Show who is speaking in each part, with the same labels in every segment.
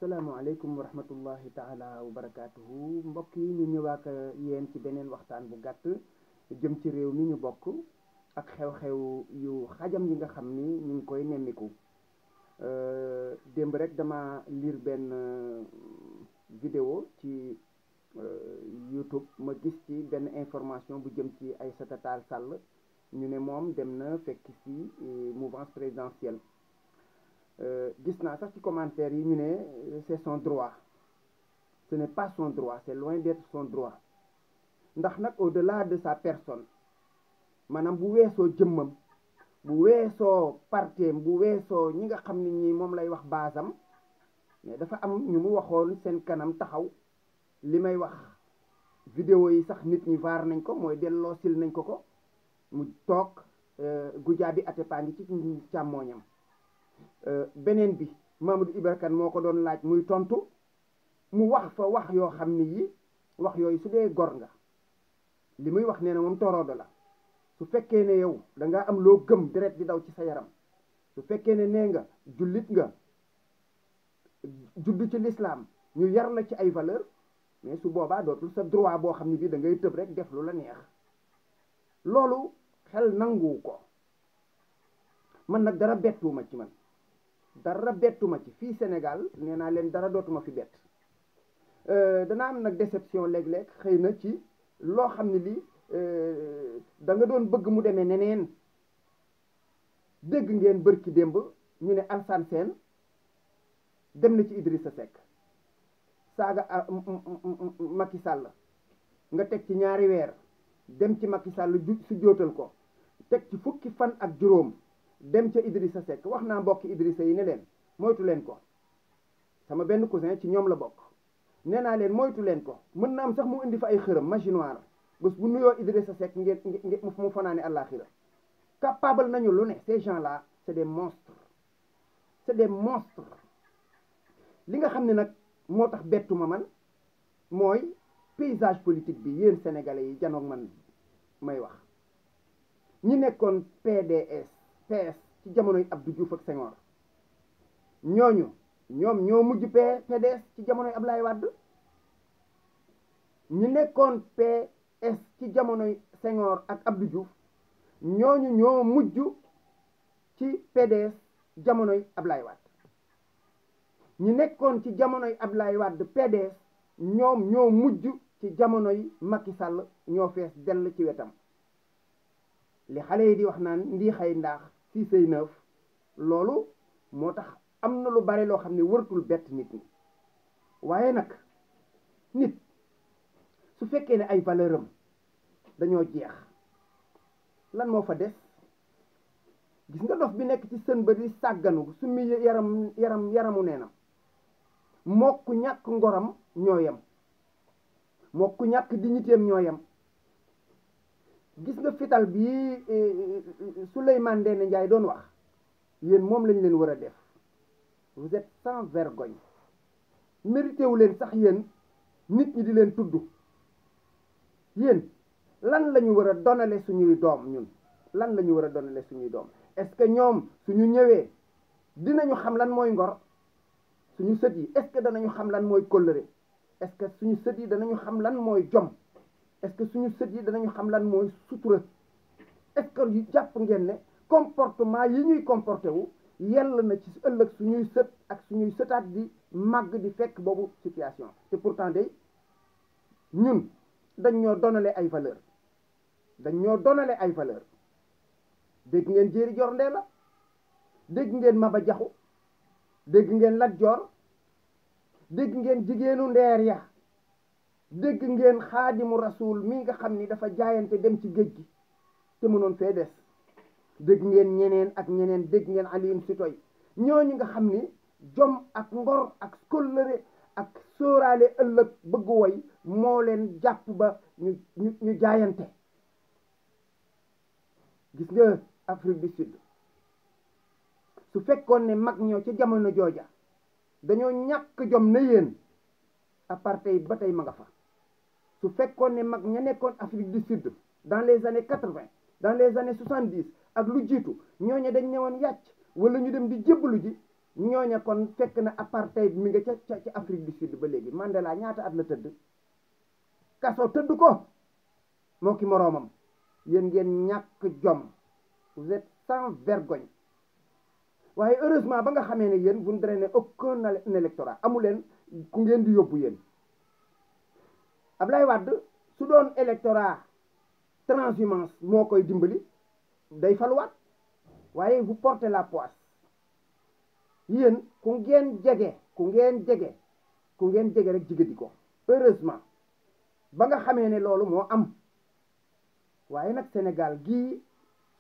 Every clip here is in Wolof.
Speaker 1: asalaamaaleykum wa rahmatullahi taala wa barakaatuhu mbokk yi ñu ñëwaat yéen ci beneen waxtaan bu gàtt jëm ci réew mi ñu bokk ak xew-xew yu xajam yi nga xam ni ñu ngi koy nemmiku démb rek dama lire benn vidéo ci YouTube ma gis ci benn information bu jëm ci Aïssata Tall Sall ñu ne moom dem na fekk ci mouvance présidentielle gis naa sax ci commentaire yi ñu ne c'est son droit ce n'est pas son droit c'est loin d'être son droit ndax nag au-delà de sa personne maanaam bu weesoo jëmmam bu weesoo parteem bu weesoo ñi nga xam ne ñi moom lay wax baasam mais dafa am ñu mu waxoon seen kanam taxaw li may wax vidéo yi sax nit ñi vaar nañ ko mooy delloo sil nañ ko mu toog Goudiaby Atépa ngi ci càmmooñam beneen bi Mamadou Ibra Kane moo ko doon laaj muy tontu mu wax fa wax yoo xam ni yi wax yooyu su dee gor nga li muy wax nee na moom toroodo la su fekkee ne yow dangaa am loo gëm deret di daw ci sa yaram su fekkee ne nee nga jullit nga juddu ci lislaam ñu yar la ci ay valeur mais su boobaa dootul sa droit boo xam ne bii da ngay tëb rek def lu la neex loolu xel nanguwu ko man nag dara bettuma ci man dara bettuma ci fii Sénégal nee naa leen dara dootuma fi bett dana am nag déception léeg-léeg xëy na ci loo xam ne lii da nga doon bëgg mu demee neneen dégg ngeen bërki démb ñu ne Alassane Sène dem na ci Idrissa Seck saaga Macky Sall nga teg ci ñaari weer dem ci Macky Sall su jootal ko teg ci fukki fan ak juróom dem ca Idrissa Seck wax naa mbokki Idrissa yi ne leen moytu leen ko sama benn cousin ci ñoom la bokk nee naa leen moytu leen ko mën na am sax mu indi fa ay xërëm magie noire bés bu nuyoo Idrissa Seck ngeen mu fanaane àllaaxira capable nañu lu ne ces gens là c'est des monstres li nga xam ne nag moo tax bettuma man mooy paysage politique bi yéen sénégalais yi janoog man may wax ñi nekkoon PDS PS ci jamonoy Abdou Diouf ak Senghor ñoom ñoo mujj PDS ci jamonoy Ablaye Wade ñi nekkoon PS ci jamonoy Senghor ak Abdou Diouf ñooñu ñoo mujj ci PDS jamonoy Ablaye Wade ñi nekkoon ci jamonoy Ablaye Wade PDS ñoom ñoo mujj ci jamonoy Macky Sall ñoo fees dell ci wetam li xale yi di wax naan ndi xay ndaax si say neuf loolu moo tax am na lu bare loo xam ne wërtul bett nit ñi waaye nag nit su fekkee ne ay valeur am dañoo jeex lan moo fa des gis nga dof bi nekk ci sën ba di sàgganu su mi yaramu neenam mokku ñàkk ngoram ñoo yem mokku ñàkk dignitéem ñoo yem gis nga fital bi Souleymane Ndéné Ndiaye doon wax yéen moom lañ leen war a def vous êtes sans vergogne mérité wu leen sax yéen nit ñi di leen tudd yéen lan la ñu war a donale suñuy doom ñun lan la ñu war a donale suñuy doom est-ce que ñoom suñu ñëwee dinañu xam lan mooy ngor suñu sët yi est-ce que danañu xam lan mooy kóllëre est-ce que suñu sët yi danañu xam lan mooy jom est-ce que suñu sët yi danañu xam lan mooy sutura est-ce que yu jàpp ngeen ne comportement yi ñuy comporté wu yell na ci ëllëg suñuy sët ak suñuy sëtaat di màgg di fekk boobu situation te pourtant day ñun dañ ñoo donale ay valeur dégg ngeen Jéeri Joor Ndeela dégg ngeen Maba Jaxu dégg ngeen Lat Joor dégg ngeen jigéenu ndeer ya dégg ngeen Xaadimu Rasuul mi nga xam ni dafa jaayante dem ci géej gi te mënoon fee des dégg ngeen ñeneen ak ñeneen dégg ngeen Alioune Sitoé ñooñu nga xam ni jom ak ngor ak kóllëre ak sóoraale ëllëg bëgg woy moo leen jàpp ba ñu jaayante gis nga Afrique du Sud su fekkoon ne mag ñoo ca jamono jooja dañoo ñàkk jom na yéen apartheid ba tey ma nga fa su fekkoon ne mag ña nekkoon Afrique du Sud dans les années 80 dans les années 70 ak lu jiitu ñooñu dañ ñëwoon yàcc wala ñu dem di jébbalu ji ñooña kon fekk na apartheid mi nga ca Afrique du Sud ba léegi Mandela ñaata at la tëdd kaso tëdd ko moo ki moroomam yéen ngeen ñàkk jom vous êtes sans vergogne waaye heureusement ba nga xamee ne yéen vous ne drainez aucun électorat amu leen ku ngeen di yóbbu yéen Ablaye Wade su doon électorat transhumance moo koy dimbali day faluwaat waaye vous portez la poisse yéen ku ngeen jege rek jigadi ko heureusement ba nga xamee ne loolu moo am waaye nag Sénégal gii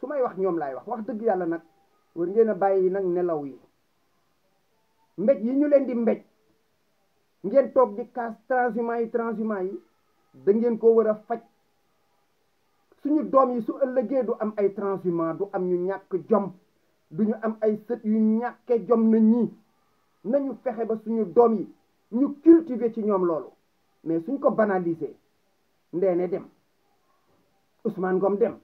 Speaker 1: su may wax ñoom laay wax dëgg yàlla nag war ngeen a bàyyi nag nelaw yi mbéj yi ñu leen di mbéj ngeen toog di kaas transhumant yi da ngeen ko war a faj suñu doom yi su ëllëgee du am ay transhumant du am ñu ñàkk jom du ñu am ay sët yu ñàkke jom na ñii nañu fexe ba suñu doom yi ñu cultiver ci ñoom loolu mais suñ ko banaliser Ndeene dem Ousmane Ngom dem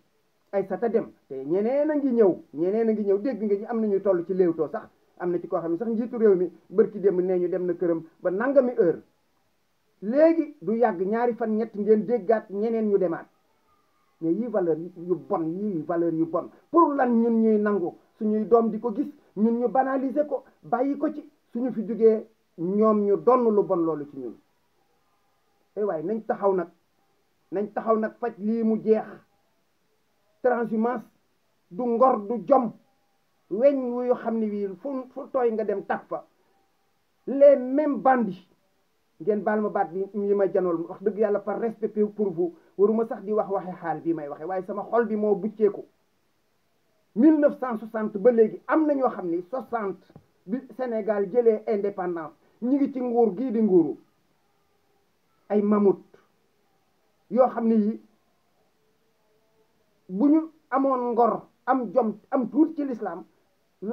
Speaker 1: Aïssata dem te ñeneen a ngi ñëw dégg nga ñi am nañu toll ci Leewtoo sax am na ci koo xam ne sax njiitu réew mi bërki démb nee ñu dem na këram ba nangami heure léegi du yàgg ñaari fan ñett ngeen déggaat ñeneen ñu demaat mais yii valeur yu bon pour lan ñun ñuy nangu suñuy doom di ko gis ñun ñu banaliser ko bàyyi ko ci suñu fi jógee ñoom ñu donn lu bon loolu ci ñun waaye nañ taxaw nag faj lii mu jeex transhumance du ngor du jom weñ wu xam ne wii fu tooy nga dem tag fa les mêmes bandits ngeen baal ma baat bi yi ma janool wax dëgg yàlla par respect pour vous waruma sax di waxe xaal bii may waxe waaye sama xol bi moo bucceeku 1960 ba léegi am na ñoo xam ni 60 bi Sénégal jëlee indépendance ñi ngi ci nguur gii di nguuru ay mammouth yoo xam ne yi bu ñu amoon ngor am jom am tuuti ci l'islam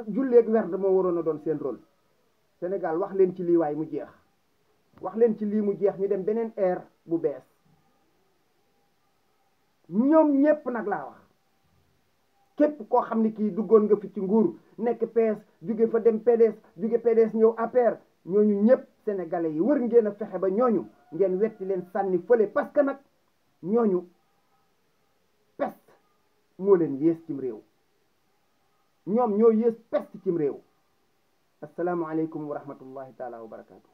Speaker 1: julleeg werd moo waroon a doon seen rôle Sénégal wax leen ci lii waay mu jeex wax leen ci lii mu jeex ñu dem beneen ère bu bees ñoom ñépp nag laa wax képp koo xam ne kii duggoon nga fi ci nguur nekk PS jóge fa dem PDS jóge PDS ñëw APR ñooñu ñépp sénégalais yi wër ngeen a fexe ba ñooñu ngeen wetti leen sànni fële parce que nag ñooñu peste moo leen yées cim réew ñoom ñoo yées peste cim réew assalaamu aleykum wa rahmatullahi taala wa barakaatu